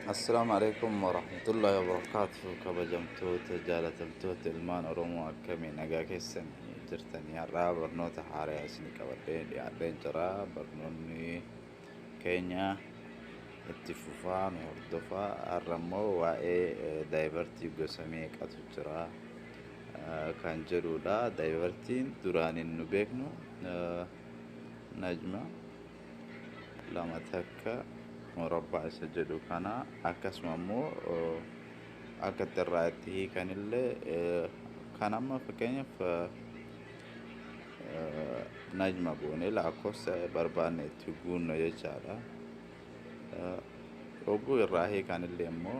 Assalaamu alaikum warahmatullahi wabarakaatuh. Kabajamtoota jaalatamtoota ilmaan Oromoo, akkamii nagaa keessan jirtanii? Har'aa barnoota haaraa isin qabadhee dhiyaadheen jira. Barnoonni keenya itti fufaa, nu hordofaa. Har'a immoo waa'ee divertii gosa meeqatu jira kan jedhudha. Divertiin duraan nu beeknu najma 2 1 murabbaa isa jedhu kana, akkasuma immoo akka itti irraa itti hiikanillee kan amma fakkeenyaaf najma goonee lakkoofsa barbaanne itti guunna jechaadha. Hogguu irraa hiikanillee immoo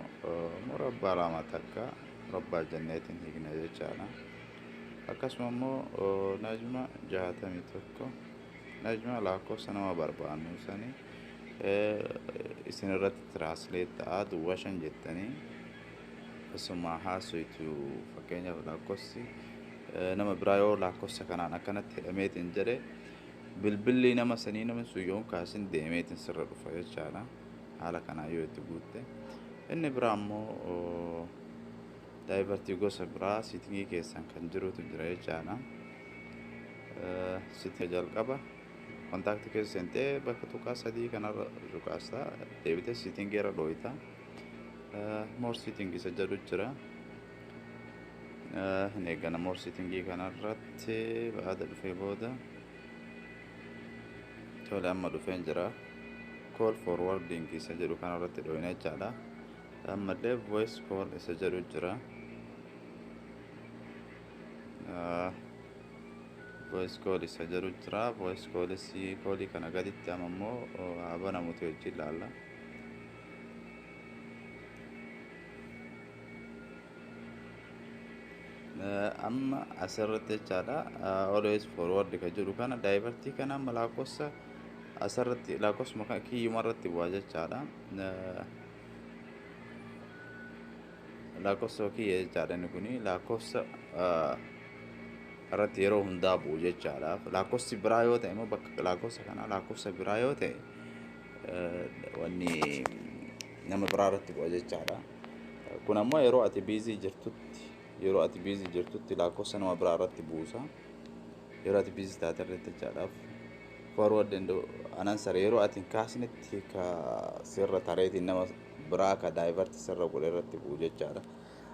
murabbaa 2 1 murabbaa jenneetiin hiikna jechaadha. Akkasuma immoo najma 61 najma lakkoofsa nama barbaannu sanii isin irratti translate ta'a, duwwaa 5 jettanii osuma haasoytu, fakkeenyaaf lakkoofsi nama biraa yoo lakkoofsa kanaan akkanatti hidhameetiin jedhe, bilbilli nama sanii namni sun yoon kaasin deemeetiin sirra dhufa jechaadha. Haala kanaan yoo itti guutte. Inni biraa immoo divertii gosa biraa settingii keessan kan jirutu jira jechaadha. Settingii jalqaba contactii keessa seentee bakka tuqaa sadii kanarra tuqaasta, deebitee settingii irra dhooyita. More setting isa jedhu jira. Hin eeggana, more settingii kanarratti baada dhufee booda, tole, amma dhufeen jira. Call forwarding isa jedhu kanarratti dhooyina jechaadha. Ammallee voice call isa jedhu jira. Voice call isa jedhu jira. Voice callis callii kana gaditti amma immoo haa banamuti wajjin ilaalla. Amma asirratti jechaadha, always forward ka jedhu kana, divertii kana amma lakkoofsa asirratti lakkoofsuma kiyyuma irratti bu'a jechaadha. Lakkoofsa kiyya jechaadha. Inni kuni lakkoofsa irratti yeroo hundaa bu'u jechaadha. Lakkoofsi biraa yoo ta'e immoo, bakka lakkoofsa kanaa lakkoofsa biraa yoo ta'e, wanni nama biraa irratti bu'a jechaadha. Kun ammoo yeroo ati busy jirtutti, yeroo ati busy jirtutti lakkoofsa nama biraa irratti buusa. Yeroo ati busy taate irratti jechaadhaaf. Forward and unanswered, yeroo ati hin kaasnetti ka sirra tareetiin nama biraa ka divert sirra godhe irratti bu'u jechaadha.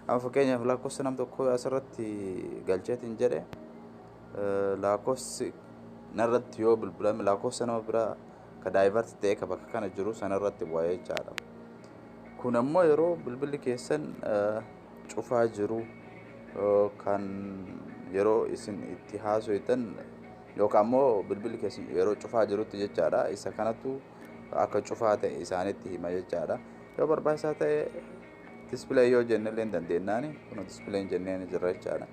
Amma fakkeenyaaf lakkoofsa nam tokko asirratti galcheetiin jedhe, lakkoofsi narratti yoo bilbilame lakkoofsa nama biraa ka divert ta'e ka bakka kana jiru sanarratti bu'a jechaadha. Kun ammoo yeroo bilbilli keessan cufaa jiru, kan yeroo isin itti haasoytan yookaan immoo bilbilli keessan yeroo cufaa jirutti jechaadha. Isa kanatu akka cufaa ta'e isaanitti hima jechaadha. Yoo barbaachisaa ta'e display yoo jenne illee hin dandeenyaani, kun display jennee jirra jechaadha.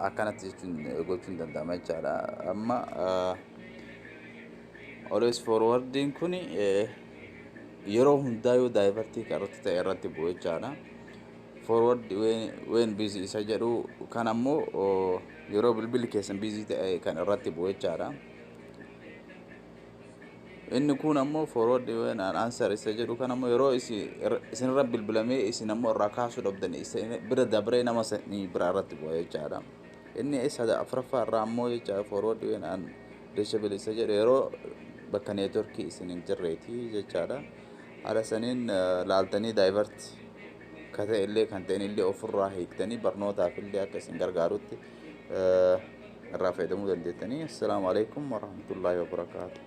Akkanatti jechuun gochuun danda'ama jechaadha. Amma always forwardiin kun yeroo hundaa yoo divertii irratti ta'e irratti bu'u jechaadha. Forward when busy isa jedhu kan ammoo yeroo bilbilli keessan busy ta'e kan irratti bu'u jechaadha. Inni kun ammoo forward when unanswered isa jedhu kan ammoo yeroo isinirra bilbilamee isin ammoo irraa kaasuu dhabdan bira dabree nama sanii bira irratti bu'a jechaadha. Inni isa afuraffaa irraa ammoo jechaadha, forward when unreachable isa jedhu yeroo bakka networkii isin hin jirreeti jechaadha. Haala saniin laaltanii divert ka ta'e illee kan ta'in illee ofirraa hiiktanii barnootaaf illee akka isin gargaarutti irraa fayyadamuu dandeettanii. Assalaamu alaikum warahmatullaahi wabarakaatu.